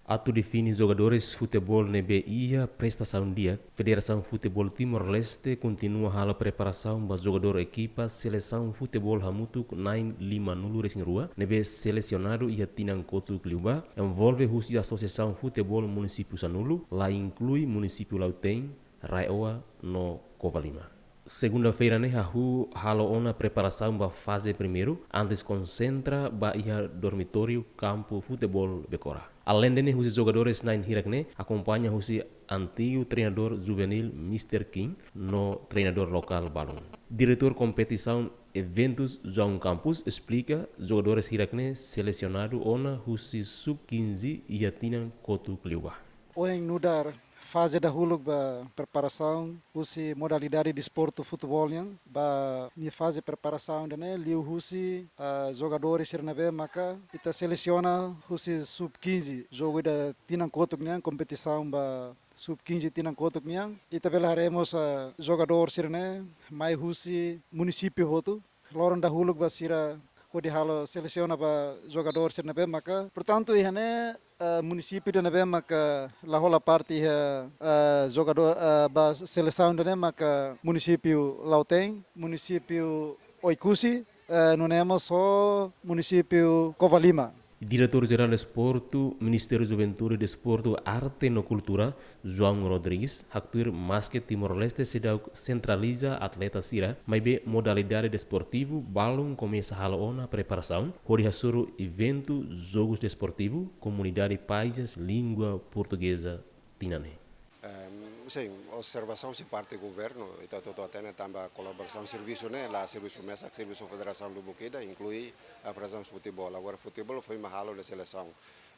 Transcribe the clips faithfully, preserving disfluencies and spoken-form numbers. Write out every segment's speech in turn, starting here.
Atu define jogadores futeból ne'ebé iha prestasaun di'ak, Federasaun Futeból Timor-Leste kontinua halo preparasaun ba jogadór ekipa selesaun futeból hamutuk na'in lima-nulu resin rua, ne'ebé selesionadu iha tinan kotuk liubá, envolve husi asosiasaun futeból munisípiu sanulu, la inklui munisípiu Lautein, Raioa no Covalima. Segunda-feira ne'e hahú halo ona preparasaun ba faze primeiru, antes konsentra ba iha dormitóriu kampu futeból Becora. Aleinde ne'e, husi jogadores na'in hirak ne'e akompaña husi antigu treinadór juvenil Mister King no treinadór lokál balun. Diretór kompetisaun eventus João Campos esplika, jogadores hirak ne'e selesionadu ona husi sub kinze iha tinan kotuk liubá. Ohin nu'udar faze dahuluk ba preparasaun husi modalidade desportu futeból nian, ba nia faze preparasaun ida-ne'e liuhusi, ah, jogadores sira ne'ebé maka ita selesiona husi sub kinze, jogu ida tinan kotuk nian, kompetisaun ba sub kinze tinan kotuk nian. Ita bele haree mós, ah, jogadór sira-ne'e mai husi munisípiu hotu. Loron dahuluk ba sira hodi halo selesiona ba jogadór sira ne'ebé maka. Portantu, iha ne'e, eh, munisípiu ida ne'ebé maka la hola parte iha, eh, jogadór, eh, ba selesaun ida-ne'e maka munisípiu Lautein, munisípiu Oekusi, eh, nune'e mós ho munisípiu Covalima. Diretór Jerál Desportu, Ministériu Juventude, Desportu, Arte no Kultura, João Rodrigues, haktuir maske Timor-Leste seidauk sentraliza atleta sira, maibé modalidade desportivu balun komesa halo ona preparasaun, hodi hasoru eventu Jogus Desportivu, Komunidade Países Língua Portugeza tinan ne'e. Ehm, sin, observasaun husi parte governu, ita hotu hatene tanba kolaborasaun servisu ne'e, la servisu mesak, servisu federasaun lubuk ida, inklui, eh, federasaun futeból. Agora futeból foin mak halo de'it selesaun.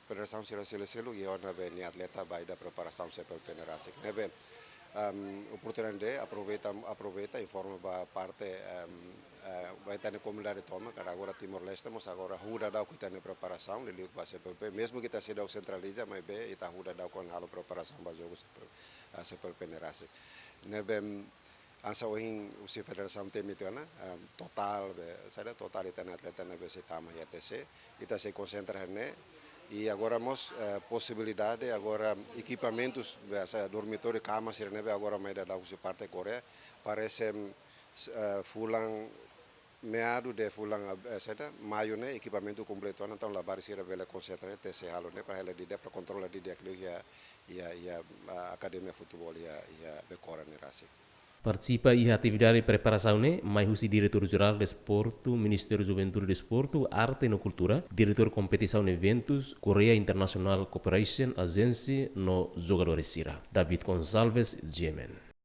Federasaun sira seluk-seluk iha ona be nia atleta ba ida preparasaun C P L P ne'e rasik. Ne'ebé, ehm, oportunidade ne'e aproveita, aproveita informa ba parte, ehm, eh, ba ita-nia komunidade tomak, katak agora Timor-Leste mós agora hahú daudaun ho ita-nia preparasaun, liuliu ba C P L P, mezmu ke ita seidauk sentraliza, maibé ita hahú daudaun ho halo preparasaun ba jogu C P L P, eh, C P L P ne'e rasik. Ne'ebé, hanesan ohin husi federasaun temi tiha ona, eh, totál be, saida totál ita-nia atleta ne'ebé sei tama iha T C, ita sei konsentra ne'e, i agora mós, eh, posibilidade agora ekipamentus, be, saida dormitóriu kama sira ne'ebé agora mai daudaun husi parte Koreia, parese, eh, fulan meadu de fulan, eh, saida, maiu ne'e ekipamentu kompletu ona, entaun labarik sira bele konsentra T C halo ne'e para hela didi'ak, para kontrola didi'ak liu iha, iha, iha, ah, akademia futeból iha, iha Becora ne'e rasik. Partisipa iha atividade preparasaun ne'e mai husi Diretór Jerál Desportu, Ministériu Juventude, Desportu, Arte no Kultura, Diretór Kompetisaun Eventus, Korea International Cooperation Agency no jogadores sira. David Gonçalves, G M N.